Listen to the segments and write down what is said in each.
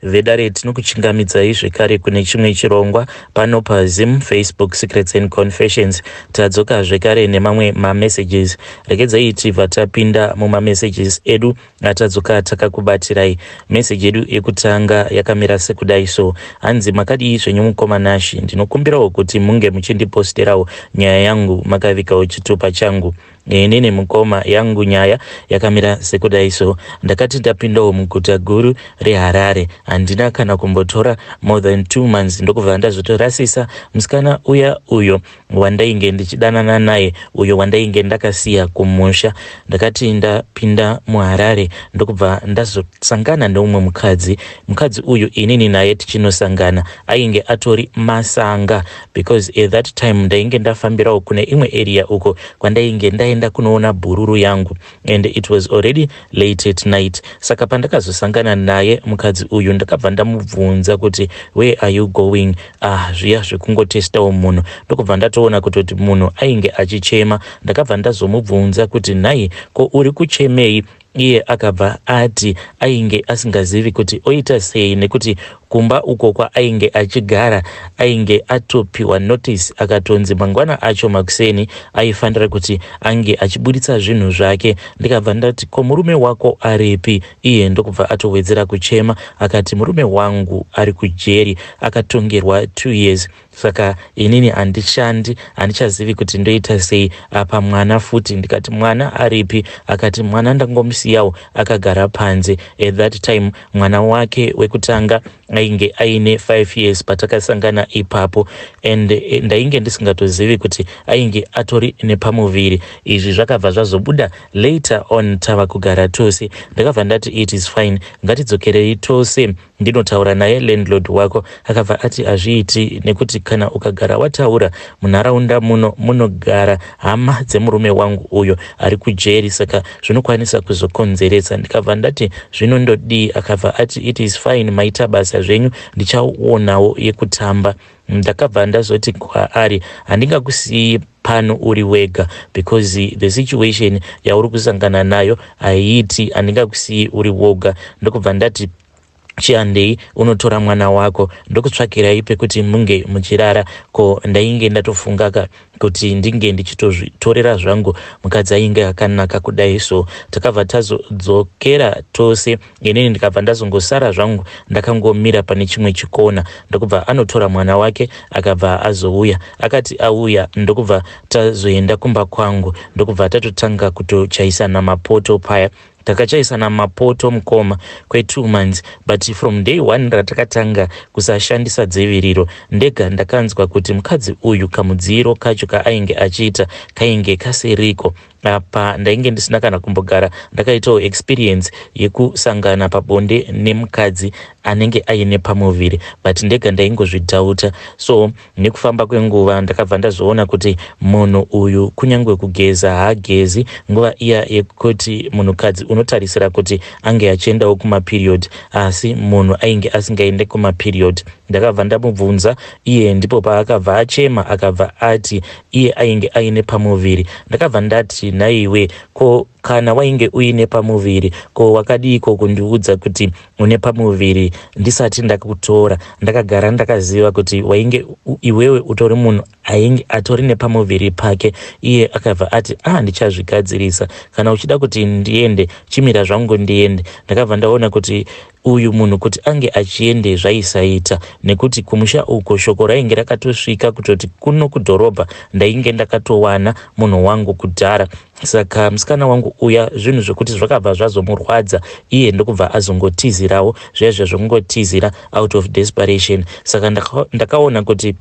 Vedare, tinokuchingamidzai zvekare kune chimwe chirongwa pano paZim Facebook Secrets and Confessions. Tadzoka zvekare nemamwe mamessages. Regedzai tibva tapinda mumamessages edu atadzoka takakubatirai. Message yedu yekutanga yakamira sekudai so. Hanzi, "Makadii zvenyu mukoma Nashi? Ndinokumbirawo kuti munge muchindiposterawo nyaya yangu makavikawo chitupa changu. Inini mukoma, yangu nyaya yakamira sekudai so. Ndakati ndapindawo muguta guru reHarare, handina kana kumbotora more than 2 months, ndokubva ndazotorasisa musikana uya uyo wandainge ndichidanana naye, uyo wandainge ndakasiya kumusha. Ndakati ndapinda muHarare, ndokubva ndazosangana neumwe mukadzi. Mukadzi uyu, inini naye tichinosangana, ainge atori masanga, because at that time ndainge ndafambirawo kune imwe area uko kwandainge ndaenda kunoona bhururu yangu, and it was already late at night. Saka pandakazosangana naye mukadzi uyu, ndakabva ndamubvunza kuti, 'Where are you going?' Ah, zviya zvekungotestawo munhu. Ndokubva ndatoona kutoti munhu ainge achichema. Ndakabva ndazomubvunza kuti, 'Nhai, ko uri kuchemei?' Iye akabva ati ainge asingazivi kuti oita sei, nekuti kumba uko kwaainge achigara ainge atopiwa notice, akatonzi mangwana acho makuseni aifanira kuti ange achiburitsa zvinhu zvake. Ndikabva ndati, 'Ko murume wako aripi?' Iye ndokubva atowedzera kuchema, akati, 'Murume wangu ari kujeri, akatongerwa 2 years. Saka inini handishandi, handichazivi kuti ndoita sei. Apa mwana futi.' Ndikati, 'Mwana aripi?' Akati, 'Mwana ndangomusiyawo akagara panze.' At that time mwana wake wekutanga ainge aine 5 years patakasangana ipapo, and ndainge ndisingatozivi kuti ainge atori nepamuviri. Izvi zvakabva zvazobuda later on tava kugara tose. Ndakabva ndati, 'It is fine, ngatidzokerei tose ndinotaura naye landlord wako.' Akabva ati, 'Hazviiti, nekuti kana ukagara wataura, munharaunda muno munogara hama dzemurume wangu uyo ari kujeri, saka zvinokwanisa kuzokonzeresa.' Ndikabva ndati, 'Zvinondodii?' Akabva ati, 'It is fine, maita basa zvenyu, ndichaonawo yekutamba.' Ndakabva ndazoti kwaari, 'Handingakusiyi pano uri wega, because the situation yauri kusangana nayo haiiti, handingakusiyi uri woga.' Ndokubva ndati, 'Chihandei unotora mwana wako, ndokutsvakirai pekuti munge muchirara.' Ko ndainge ndatofungaka kuti ndinge ndichitozvitorera zvangu mukadzi ainge akanaka kudai. So takabva tazodzokera tose. Inini ndikabva ndazongosara zvangu ndakangomira pane chimwe chikona. Ndokubva anotora mwana wake, akabva azouya. Akati auya, ndokubva tazoenda kumba kwangu, ndokubva tatotanga kutochaisana mapoto paya. Takachaisana mapoto mukoma kwe2 months, but from day one ratakatanga kusashandisa dziviriro, ndega ndakanzwa kuti mukadzi uyu kamudziro kacho kaainge achiita kainge kasiriko. Apa ndainge ndisina kana kumbogara ndakaitawo experience yekusangana pabonde nemukadzi anenge aine pamuviri, but ndega ndaingozvidhauta. So nekufamba kwenguva ndakabva ndazoona kuti munhu uyu kunyange kugeza haagezi. Nguva iya yekuti munhukadzi unotarisira kuti ange achiendawo kumaperiod, asi munhu ainge asingaende kumaperiod. Ndakabva ndamubvunza, iye ndipo paakabva achema, akabva ati iye ainge aine pamuviri. Ndakabva ndati, 'Nhaiwe, ko kana wainge uine pamuviri, ko wakadiiko kundiudza kuti une pamuviri ndisati ndakutora? Ndakagara ndakaziva kuti wainge iwewe utori munhu ainge atori nepamuviri pake.' Iye akabva ati, 'Ah, ndichazvigadzirisa. Kana uchida kuti ndiende, chimira zvangu ndiende.' Ndakabva ndaona kuti uyu munhu kuti ange achiende zvaisaita, nekuti kumusha uko shoko rainge rakatosvika kutoti kuno kudhorobha ndainge ndakatowana munhu wangu kudhara. Saka musikana wangu uya, zvinhu zvekuti zvakabva zvazomurwadza, iye ndokubva azongotizirawo zviya zviya zvokungotizira out of desperation. Saka ndakaona kuti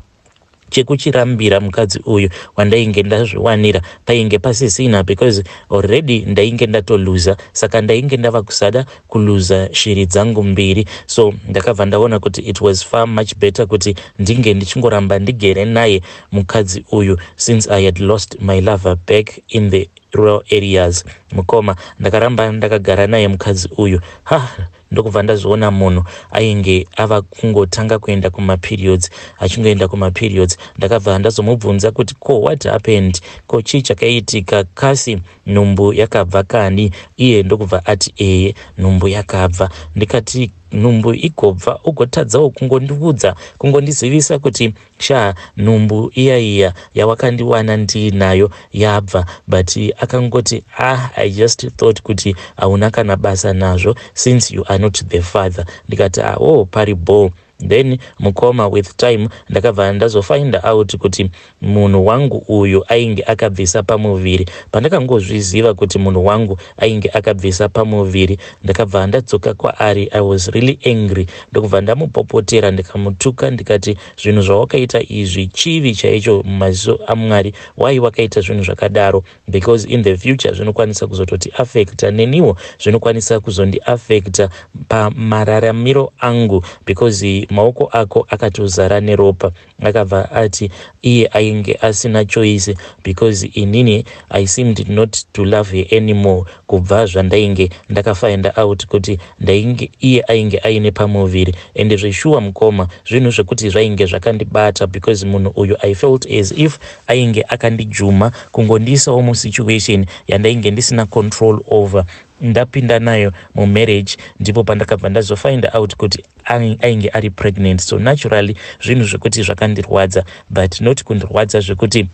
chekuchirambira mukadzi uyu wandainge ndazviwanira painge pasisina, because already ndainge ndatoluza. Saka ndainge ndava kusada kuluza shiri dzangu mbiri. So ndakabva ndaona kuti it was far much better kuti ndinge ndichingoramba ndigere naye mukadzi uyu, since I had lost my lover back in the rural areas. Mukoma, ndakaramba ndakagara naye mukadzi uyu. Ha. Ndokubva ndazoona munhu ainge ava kungotanga kuenda kumaperiods, achingoenda kumaperiods. Ndakabva ndazomubvunza kuti ko what happened, ko chii chakaitika, kasi nhumbu yakabva kani? Iye ndokubva ati eye, nhumbu yakabva. Ndikati nhumbu igobva ugotadzawo kungondiudza, kungondizivisa kuti sha, nhumbu iya iya yawakandiwana ndiinayo yabva? But akangoti, "Ah, I just thought kuti hauna kana basa nazvo since you are not the father." Ndikati, "Ah, oh, pari ball then, mukoma." With time ndakabva ndazofind out kuti munhu wangu uyu ainge akabvisa pamuviri. Pandakangozviziva kuti munhu wangu ainge akabvisa pamuviri, ndakabva ndadzoka kwaari. I was really angry, ndokubva ndamupopotera, ndikamutuka, ndikati zvinhu zvawakaita izvi chivi chaicho mumaziso aMwari. Wai wakaita zvinhu zvakadaro? Because in the future zvinokwanisa kuzototi affecta, neniwo zvinokwanisa kuzondiaffecta pamararamiro angu, because maoko ako akatozara neropa. Akabva ati iye ainge asina choice because inini I seemed not to love her anymore kubva zvandainge ndakafind out kuti ndainge iye ainge aine pamuviri. Ende zveshuwa, mukoma, zvinhu zvekuti zvainge zvakandibata because munhu uyu, I felt as if ainge akandijuma, kungondiisawo musituation yandainge ndisina control over. Ndapinda nayo mumarriage, ndipo pandakabva ndazofind out kuti ainge ari pregnant. So naturally zvinhu zvekuti zvakandirwadza, but not kundirwadza zvekuti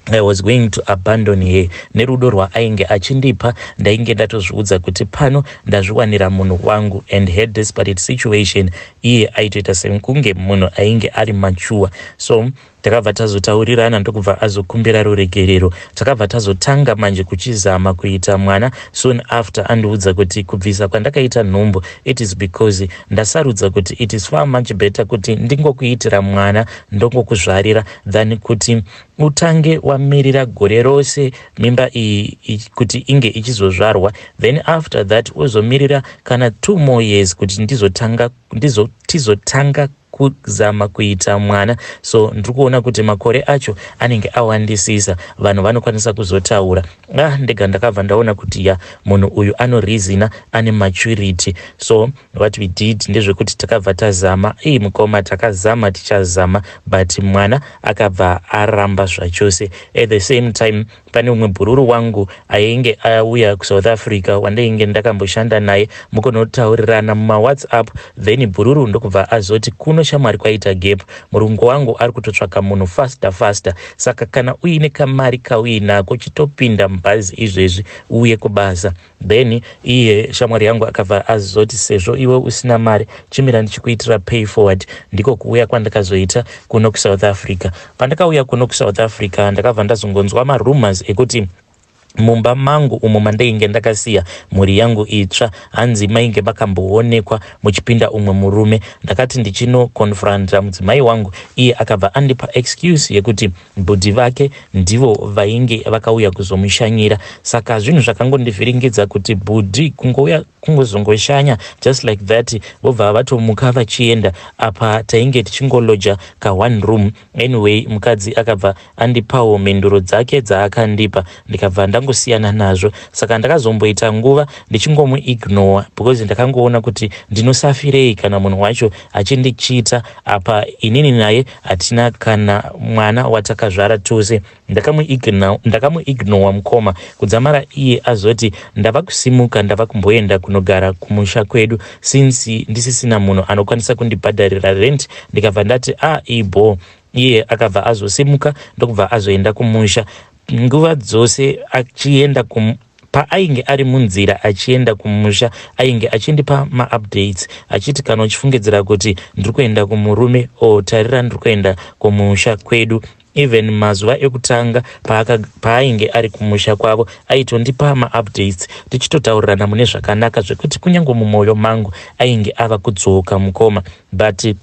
I was going to abandon her. Nerudo rwaainge achindipa, ndainge ndatozviudza kuti pano ndazviwanira munhu wangu. And her desperate situation, iye aitoita sekunge munhu ainge ari mature. So takabva tazotaurirana, ndokubva azokumbira ruregerero. Takabva tazotanga manje kuchizama kuita mwana soon after andiudza kuti kubvisa kwandakaita nhumbu, it is because ndasarudza kuti it is far much better kuti ndingokuitira mwana, ndongokuzvarira, than kuti utange wamirira gore rose mimba iyi kuti inge ichizozvarwa, then after that wozomirira kana 2 more years kuti ndizotanga ndizo, tizotanga kuzama kuita mwana. So ndiri kuona kuti makore acho anenge awandisisa, vanhu vanokwanisa kuzotaura. Ah, ndega ndakabva ndaona kuti ya, munhu uyu anoreasona, ane maturity. So what we did ndezvekuti takabva tazama. Ii, mukoma, takazama, tichazama, but mwana akabva aramba zvachose. At the same time pane umwe bhururu wangu ainge auya kuSouth Africa wandainge ndakamboshanda naye, mukunotaurirana mumaWhatsApp. Then bhururu ndokubva azoti, "Kuno shamwari kwaita gap, murungu wangu ari kutotsvaka munhu faster faster, saka kana uine kamari kauinako, chitopinda mubhazi izvezvi uye kubasa." Then iye shamwari yangu akabva azoti, "Sezvo iwe usina mari, chimira ndichikuitira pay forward." Ndiko kuuya kwandakazoita kuno kuSouth Africa. Pandakauya kuno kuSouth Africa, ndakabva ndazongonzwa marumors ekuti mumba mangu umo mandainge ndakasiya mhuri yangu itsva, hanzi mainge makamboonekwa muchipinda umwe murume. Ndakati ndichinoconfronta mudzimai wangu, iye akabva andipa excuse yekuti bhudhi vake ndivo vainge vakauya kuzomushanyira. Saka zvinhu zvakangondivhiringidza kuti bhudhi kungouya kungozongoshanya just like that, vobva vatomuka vachienda, apa tainge tichingoloja ka1 room. Anyway, mukadzi akabva andipawo mhinduro dzake dzaakandipa, ndikabva ndangosiyana nazvo. Saka ndakazomboita nguva ndichingomuignora because ndakangoona kuti ndinosafirei kana munhu wacho achindichita, apa inini naye hatina kana mwana watakazvara tose. Ndakamuignora, mukoma, kudzamara iye azoti, "Ndava kusimuka, ndava kumboenda kunogara kumusha kwedu since ndisisina munhu anokwanisa kundibhadharira rent." Ndikabva ndati, "A ah, ibo." Iye akabva azosimuka, ndokubva azoenda kumusha. Nguva dzose achienda paainge ari munzira achienda kumusha, ainge achindipa maupdates achiti, "Kana uchifungidzira kuti ndiri kuenda kumurume, o tarira, ndiri kuenda kumusha kwedu." Even mazuva ekutanga paainge ari kumusha kwavo, aitondipa maupdates, tichitotaurirana mune zvakanaka, zvekuti kunyange mumwoyo mangu ainge ava kudzoka, mukoma. But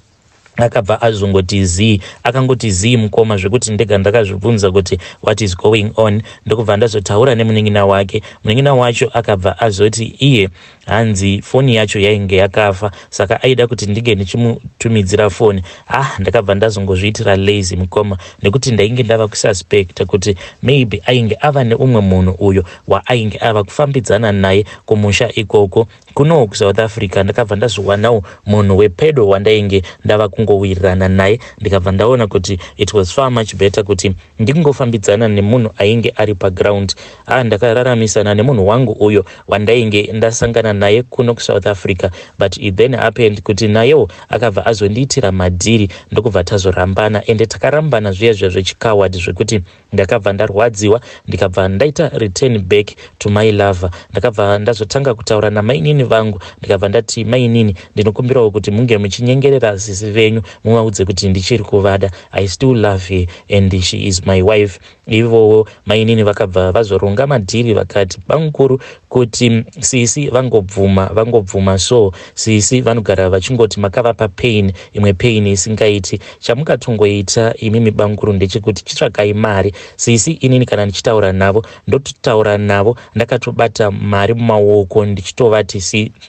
akabva azongoti zii, akangoti zii, mukoma, zvekuti ndega ndakazvibvunza kuti what is going on. Ndokubva ndazotaura nemunin'ina wake. Munin'ina wacho akabva azoti iye Hanzi foni yacho yainge yakafa, saka aida kuti ndinge ndichimutumidzira foni. Ah, ndakabva ndazongozviitira lazy, mukoma, nekuti ndainge ndava kususpecta kuti maybe ainge ava neumwe munhu uyo waainge ava kufambidzana naye kumusha ikoko. Kunowo kuSouth Africa ndakabva ndazowanawo munhu wepedo wandainge ndava kungowirirana naye. Ndikabva ndaona kuti it was far much better kuti ndingofambidzana nemunhu ainge ari paground. Ah, ndakararamisana nemunhu wangu uyo wandainge ndasangana naye kuno kuSouth Africa, but it then happened kuti nayewo akabva azondiitira madhiri, ndokubva tazorambana. Ende takarambana zviya zviya zvechikawadi, zvekuti ndakabva ndarwadziwa, ndikabva ndaita return back to my lover. Ndakabva ndazotanga kutaura namainini vangu, ndikabva ndati, "Mainini, ndinokumbirawo kuti munge muchinyengerera sisi venyu, muvaudze kuti ndichiri kuvada. I still love her and she is my wife." Ivowo mainini vakabva vazoronga madhiri, vakati, "Bamukuru, kuti sisi vangobvuma, vangobvuma." So sisi vanogara vachingoti makavapa pain, imwe pain isingaiti. Chamukatongoita imimi, bamukuru, ndechekuti chitsvakai mari. Sisi inini kana ndichitaura navo, ndototaura navo ndakatobata mari mumaoko, ndichitovati,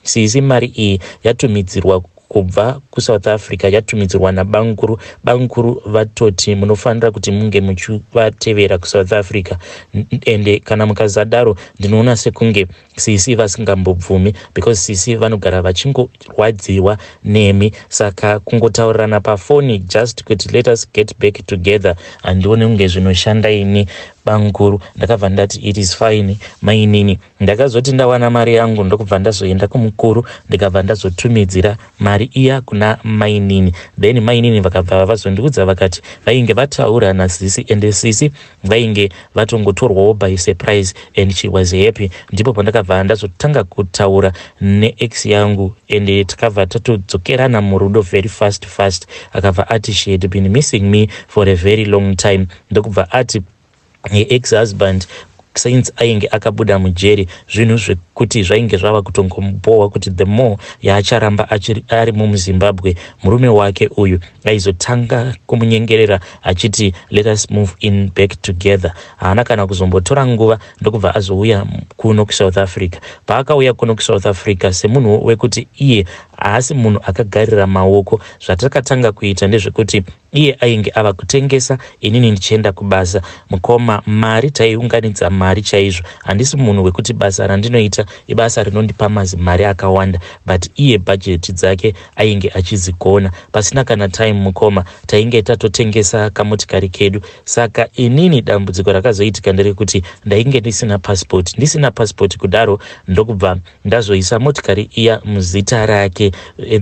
'Sisi, mari iyi yatumidzirwa kubva kuSouth Africa, yatumidzirwa nabamukuru. Bamukuru vatoti munofanira kuti munge muchivatevera kuSouth Africa. Ende kana mukazadaro, ndinoona sekunge sisi vasingambobvumi, because sisi vanogara vachingorwadziwa nemi. Saka kungotaurirana pafoni just kuti let us get back together, handioni kunge zvinoshanda ini, bamukuru.'" Ndakabva ndati, "It is fine, mainini." Ndakazoti ndawana mari yangu, ndokubva ndazoenda kumukuru, ndikabva ndazotumidzira mari iya kuna mainini. Then mainini vakabva vazondiudza, vakati vainge vataura nasisi, ende sisi vainge vatongotorwawo by surprise and she was happy. Ndipo pandakabva ndazotanga kutaura neex yangu, ende takabva tatodzokerana murudo very fast fast. Akabva ati she had been missing me for a very long time. Ndokubva ati ex husband, since ainge akabuda mujeri, zvinhu zvekuti zvainge zvava kutongomubohwa kuti the more yaacharamba ari mumuZimbabwe, murume wake uyu aizotanga kumunyengerera achiti, "Let us move in back together." Haana kana kuzombotora nguva, ndokubva azouya kuno kuSouth Africa. Paakauya kuno kuSouth Africa, semunhu wekuti iye haasi munhu akagarira maoko, zvatakatanga kuita ndezvekuti iye ainge ava kutengesa, inini ndichienda kubasa. Mukoma, mari taiunganidza mari chaizvo. Handisi munhu wekuti basa randinoita ibasa rinondipa mazimari akawanda, but iye bhajeti dzake ainge achizigona. Pasina kana time, mukoma, tainge tatotengesa kamotikari kedu. Saka inini dambudziko rakazoitika nderekuti ndainge ndisina passport. Ndisina passport kudaro, ndokubva ndazoisa motikari iya muzita rake,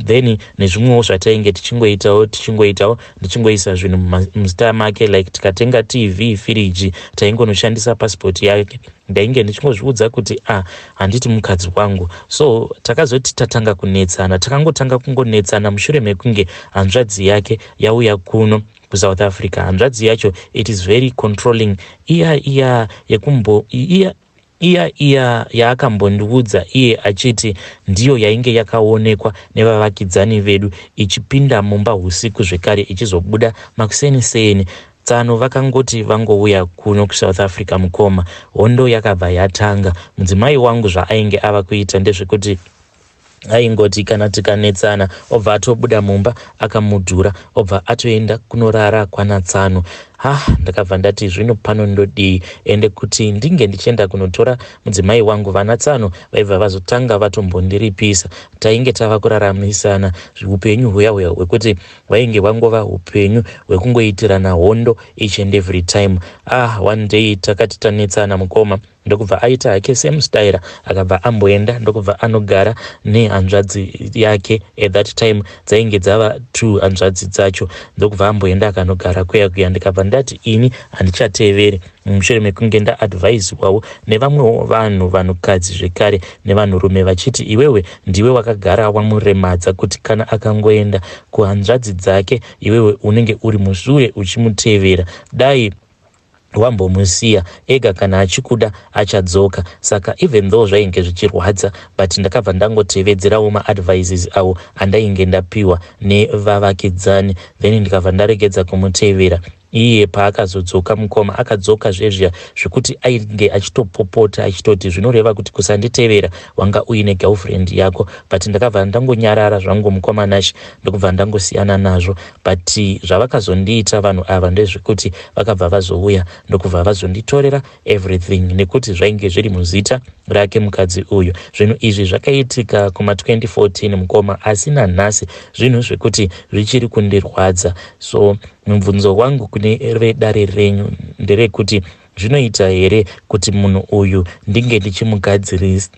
then nezvimwewo zvatainge tichingoitawo, tichingoitawo, ndichingoisa zvinhu muzita make, like tikatenga TV, firiji, taingonoshandisa passport yake. Ndainge ndichingozviudza kuti, "A ah, handiti mukadzi wangu?" So takazoti tatanga kunetsana, takangotanga kungonetsana mushure mekunge hanzvadzi yake yauya kuno kuSouth Africa. Hanzvadzi yacho, it is very controlling. Iya iya yekumbo iya iya iya yaakambondiudza iye achiti ndiyo yainge yakaonekwa nevavakidzani vedu ichipinda mumba usiku, zvekare ichizobuda makuseni seni. Tsano vakangoti vangouya kuno kuSouth Africa, mukoma, hondo yakabva yatanga. Mudzimai wangu zvaainge ava kuita ndezvekuti aingoti kana tikanetsana, obva atobuda mumba akamudhura, obva atoenda kunorara kwanatsano. Ha, ndakabva ndati, "Zvino pano ndodii?" Ende kuti ndinge ndichienda kunotora mudzimai wangu, vana tsano vaibva vazotanga vatombondiripisa. Tainge tava kuraramisana upenyu huya huya hwekuti hwainge hwangova upenyu hwekungoitirana hondo each and every time. Ah, one day takati tanetsana, mukoma, ndokubva aita hake same style, akabva amboenda, ndokubva anogara nehanzvadzi yake. At that time dzainge dzava two hanzvadzi dzacho. Ndokubva amboenda akanogara kuya kuya. Ndikabva ndati ini handichateveri, mushure mekunge ndaadvaiswawo nevamwewo vanhu, vanhukadzi zvekare nevanhurume, vachiti, "Iwewe ndiwe wakagara wamuremadza kuti kana akangoenda kuhanzvadzi dzake, iwewe unenge uri mushure uchimutevera. Dai wambomusiya ega, kana achikuda achadzoka." Saka even though zvainge zvichirwadza, but ndakabva ndangotevedzerawo maadvices avo andainge ndapiwa nevavakidzani. Then ndikabva ndaregedza kumutevera. Iye paakazodzoka mukoma, akadzoka zvezviya zvekuti ainge achitopopota achitoti zvinoreva kuti kusanditevera wanga uine girlfriend yako. But ndakabva ndangonyarara zvangu, mukoma Nash, ndokubva ndangosiyana nazvo. But zvavakazondiita vanhu ava ndezvekuti vakabva vazouya ndokubva vazonditorera everything, nekuti zvainge zviri muzita rake mukadzi uyu. Zvinhu izvi zvakaitika kuma2014, mukoma, asi nanhasi zvinhu zvekuti zvichiri kundirwadza. So mubvunzo wangu kune vedare renyu nderekuti zvinoita here kuti munhu uyu ndinge ndichimugadzirisa?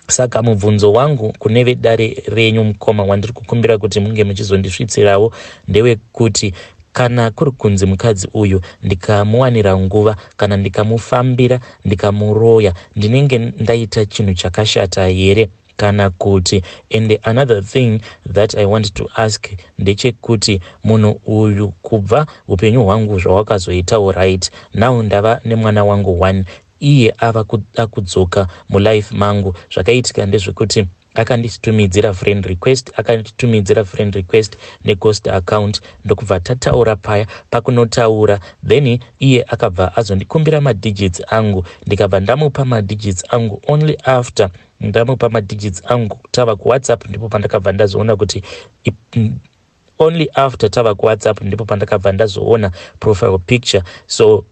Saka mubvunzo wangu kune vedare renyu, mukoma, wandiri kukumbira kuti munge muchizondisvitsirawo ndewekuti kana kuri kunzi mukadzi uyu ndikamuwanira nguva kana ndikamufambira, ndikamuroya, ndinenge ndaita chinhu chakashata here kana kuti? And another thing that I want to ask ndechekuti munhu uyu, kubva upenyu hwangu zvawakazoitawo, right now ndava nemwana wangu one, iye ava kuda kudzoka mulife mangu. Zvakaitika ndezvekuti akanditumidzira friend request, akanditumidzira friend request neghost account, ndokubva tataura paya pakunotaura. Then iye akabva azondikumbira madigits angu, ndikabva ndamupa madigits angu. Only after ndamupa madigits angu, tava kuWhatsApp, ndipo pandakabva ndazoona kuti, only after tava kuWhatsApp ndipo pandakabva ndazoona profile picture. So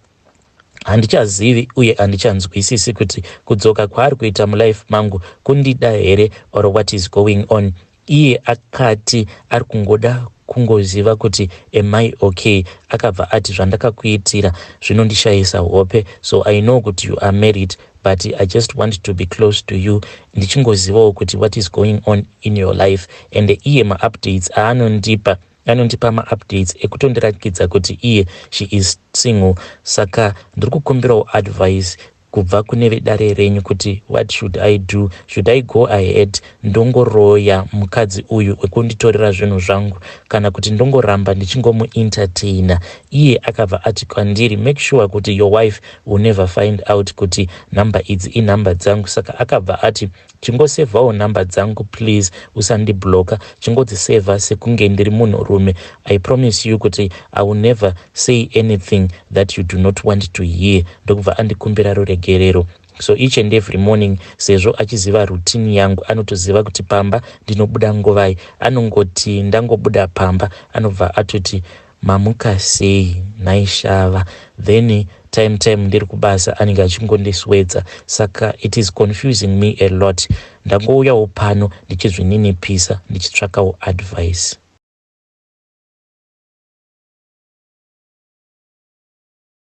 handichazivi uye handichanzwisisi kuti kudzoka kwaari kuita mulife mangu kundida here or what is going on. Iye akati ari kungoda kungoziva kuti am I okay. Akabva ati, "Zvandakakuitira zvinondishayisa hope. So I know kuti you are married, but I just want to be close to you, ndichingozivawo kuti what is going on in your life." And iye maupdates aanondipa, anondipa maupdates ekutondirakidza kuti iye she is single. Saka ndiri kukumbirawo advice kubva kune vedare renyu kuti what should I do? Should I go ahead ndongoroya mukadzi uyu wekunditorera zvinhu zvangu, kana kuti ndongoramba ndichingomuentertaina? Iye akabva ati kwandiri, "Make sure kuti your wife will never find out kuti nhamba idzi inhamba dzangu." Saka akabva ati, "Chingosevhawo nhamba dzangu, please, usandibloka, chingodzisevha sekunge ndiri munhurume. I promise you kuti I will never say anything that you do not want to hear." Ndokubva andikumbira ruregerero. So each and every morning, sezvo achiziva routine yangu, anotoziva kuti pamba ndinobuda nguvai, anongoti ndangobuda pamba anobva atoti, "Mamuka sei naishava?" Then time time ndiri kubasa anenge achingondiswedza. Saka it is confusing me a lot. Ndangouyawo pano ndichizvininipisa, ndichitsvakawo advice.